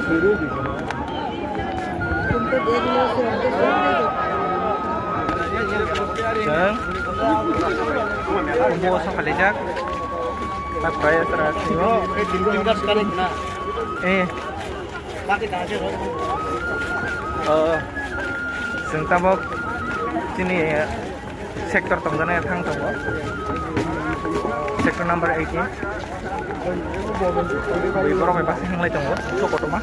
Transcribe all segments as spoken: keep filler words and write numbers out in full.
Chwng bo sakhalijak. Tak kaya tera sio. Eh. Oh, chwng tabok chini sector tongjanai thang tongo. Sector number eighteen. Bui borok bai basa hinglai tongo, sok kotorma.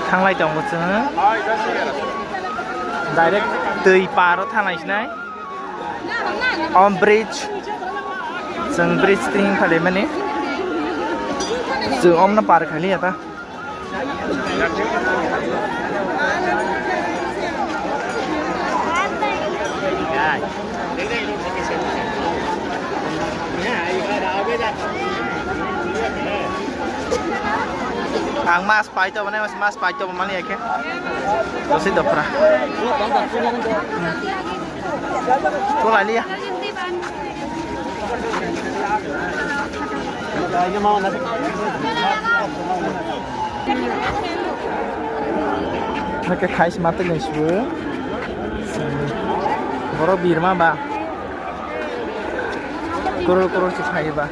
Thanglai tongo chwng. Direct twi paro thanglai sinai. Om bridge. Chwng bridge ting khali mani. Chwng omno par khali ata. Ang mas pai to, mane mas pai to mani ake. Dosi dopra. Ko lai liya. Nake khais mate nai su. Borok birma ba. Koror koror se khai ba.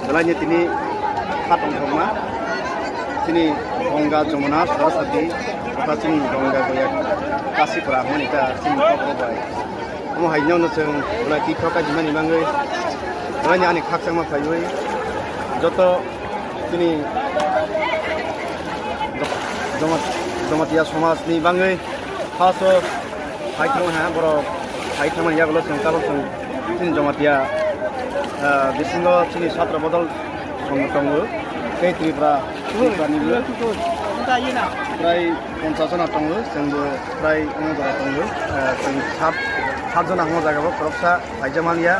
Belai ni tini kha tongthokma chini Ganga, Jamuna, Saraswati, tei chini Ganga, Gaya, Kashi pura hwnwi ta chini kokborok bai. Omo hai no chwng belai twi thok kaijimani bagwi belai ni ani khakchangma phaiwi joto chini Joma-, Jamatia somajni bagwi. First o hai thangma ha, borok hai thangmani yagulo chwng tabok chwng chini Jamatia, ah, bisingo chini satra bodol song tongo. Tei Tripura, Tripura ni bo prai ponchas jona tongo, chwng bo prai omo jora tongo. Ah, chwng sat, sat jona omo jaga bo khoroksa phaijak manya,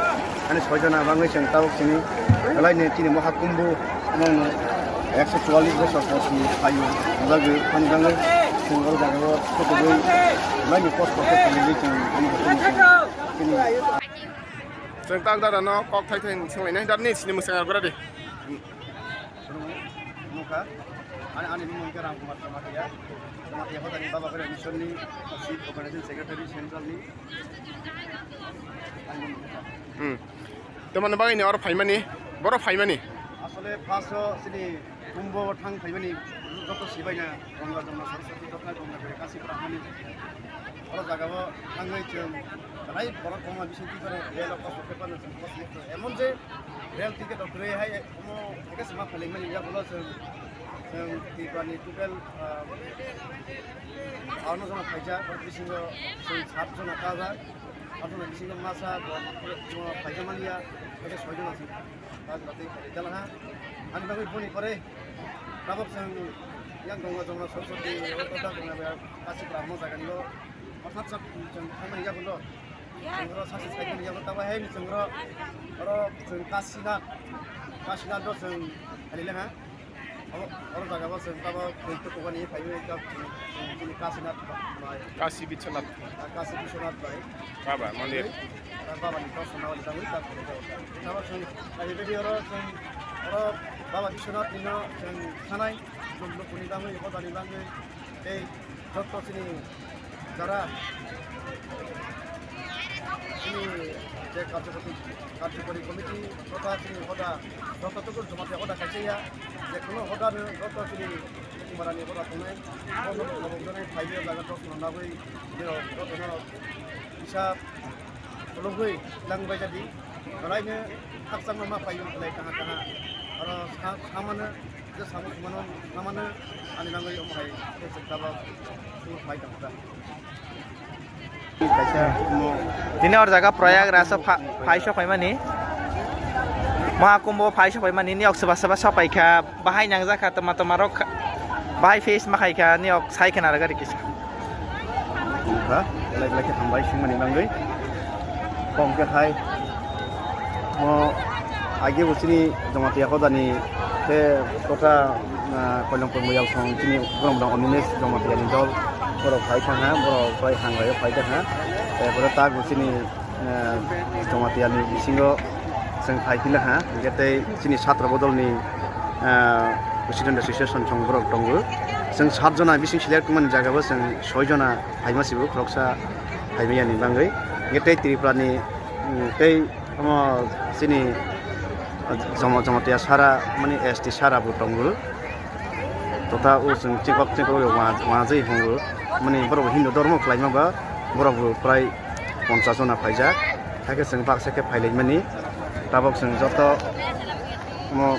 ani soi jona bangwi chwng tabok chini belai ni chini Mahakumbhu. Nang ekso chuwallis bosor kosi ayu, jaga, ani bagwi chwng oro jaga o thukgwi, belai ni kosto khe tongwi chwng ani haste ni chwng. Chwng tak dada no kok thai thai swnglainai, dada ni sini mwsang argra di. Nukha, ani, ani bumung khe Ram Kumar Jamatia, Jamatia Hodani Baba Bhayra Mission ni Chief Organizing Secretary Central ni. Hmm. Tamani bagwi ni oro phaimani, boro phaimani. Asole first o chini Kumbo thang phaimani joto sibaina Ganga, Jamuna, Saraswati, joto Ganga bai kasi pura mani. Oro jaga o thangwi chwng belai borok koma bising twi jora rel o kosto khe phano chwng kosto emon je rel ticket rok kwrwi hai omo hai khe se ma phailai mani yagulo chwng, chwng Tripura ni total, ah, bawanno jona phaijak, oro bisingo chwng sat jona kajak. Aboni bisingo masa bo, bo phaijak manya, kaisa soi jona se. Ba jora tei khaijak ha. Ani bagwi boni pore tabok chwng yang Ganga, Jamuna, Saraswati, o kota Ganga bai kasi pura mo jaga ni o. Orthat chwng, chwng thangmani yagulo. Chwng oro sasi sai mani yagulo, tabo hai ni chwng oro, oro chwng Kasinath, Kasinath o chwng khailai ha. Oro, oro jaga bo chwng tabo twi tukubani phaiwi tabo chwng, chwng chini Kasinath bai. Kasi Biswanath. Ah, Kasi Biswanath bai. Baba mondir. Ah, Baba ni kok sana wali tabo tabo. Tabo chwng, ah, bebedi oro chwng, oro Baba Biswanath nino chwng sanai, chwng lukuni bagwi, hodani bagwi, tei joto chini jara chini je karjokori, karjokori committee totha chini hoda joto tuku jomate hoda kaisa ya, je kuno hoda no joto chini Barani borok tongnai, borok tongnai, phaidi jaga dos nang nagwi, borok jotono kisa kologwi lang bai jadi, belaino khakchangma ma phaio, belai kaha kaha, aro sa-, samano, je samo sumano, samano, ani nangwi omo hai, je chwng tabok, sumur phai tongkha. Tini or jaga Prayagraj o pha-, phai sok phaimani. Mahakumbh o phai sok phaimani, niyok soba soba sok phaikha, bahai nangjak kha, toma toma rok kha, bahai face ma khai kha, niyok sai khna rwgari kisa. Kha, belai belai khe hambai swngmani bagwi. Kong khe hai. Mo age bo chini Jamatia hodani khe kota, ah, Koilampur Moyalsong chini borok rok Animesh Jamatia ni dol borok phai thang ha, borok bai hambai o phai thang ha. Eh, borok tak bo chini, eh, Jamatia ni bisingo chwng phai phila ha, hingke tei chini Satra Bodol ni, ah, President Association song borok tongo. Chwng sat jona bising select mani jaga bo chwng soi jona phaima sibo khoroksa phaimani bagwi. Hingke tei Tripura ni, mm, tei Omo chini Jama-, Jamatia sara, mani S T sara bo tongo. Totha o chwng chikok chikok wa-, wajwi hongo. Mani borok Hindu dhormo khlaima ba borok bo prai ponchas jona phaijak. Hakhe chwng baksa khe phailaimani. Tabok chwng joto omo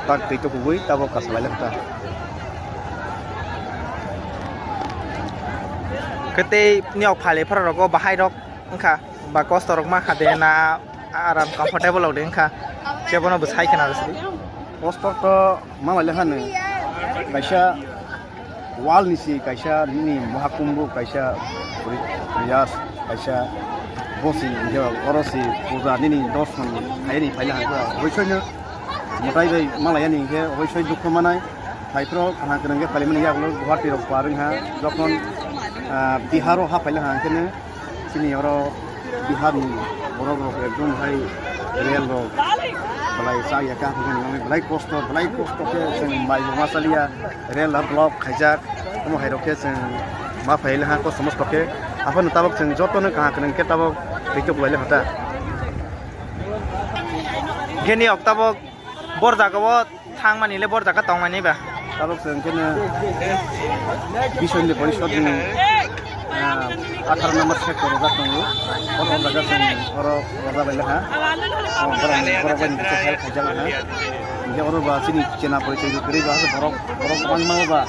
tak twi tukugwi tabok kasalai lekha. Kwtwi niyok phalai phara rogo bahai rok wngkha. Ba kosto rok ma kha de na aram comfortable rok de wngkha, kebono bwsai khna rw sidi. Kosto to ma bai le hano kaisa wall ni si kaisa nini mahakumbh kaisa ri-, riyas kaisa bosi je oro si puja nini dorson khairi phaila hangkha oisoino mwtai bai ma laya ni hingkhe oisoi dukhu manai phaiphro kaham kwrwng khe phalimani yagulo Guwahati rok par wngkha jokhon, ah, Bihar o ha phaila hangkhe no. Chini oro Bihar ni borok rok ekdom hai rel rok belai cha ya kha hwnwi belai kosto belai kosto khe chwng mai bo ma cha liya rel rok block khaijak omo hai rok khe chwng ma phai le ha kosto mosto khe aphano tabok chwng joto no kaham kwrwng khe tabok twi tok lai le ha ta. Geni ok tabok bor jaga o. Thangmani le bor jaga tongmani ba. Tabok chwng khe no Biswandi Porishod ni, ah, atharo number sector o jak tongo. Oro o jaga chwng oro roja bai le ha. O borok ni, borok bai ni kisa help khaijak ha. Hingke oro ba chini chena porichoi bo kwrwi ba borok, borok bangma ba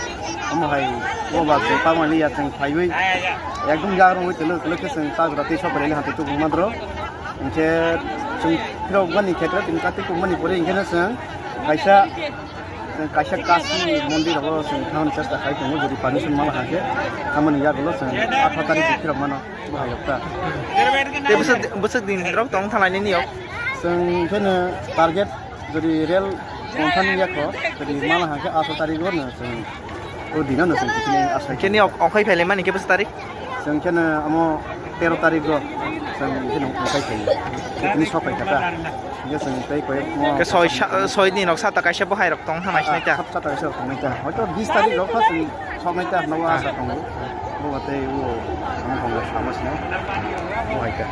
omo hai o ba chwng tangmani ya chwng phaiwi ekdom yagrung wi twlwk twlwk khe chwng ta jora tei sok bai le ha tei tubung mandro. Hingke chwng phirok mani khetre tini kati tongmani pore hingke no chwng kaisa, chwng kaisa Kashi mondir rogo chwng thangna chesta khai tongo, jodi permission mala hake, amoni yagulo chwng atharo tarik phirok mano, bo hai rok ta. Tei bwswk, bwswk din rok tong thalai nini yok? Chwng khe no target jodi rel tong thani yakho, jodi mala hake atharo tarik o no chwng O dino no chwng kini asai. Kini ok-, okhai phailai mani khe bwswk tarik? Chwng khe no amo tero tarik o chwng khe no okhai phailai. Kini sok pai kha ta. Khe chwng tei koi mo. Khe soi sa-, soi ni nok sata kaisa bo hai rok tong thanai sinai ta. Sat, sat kaisa tong nai ta. Hoito bis tarik rok pa chwng sok nai ta no asa tong. Bo tei o amo tong sama sino. Bo hai ta.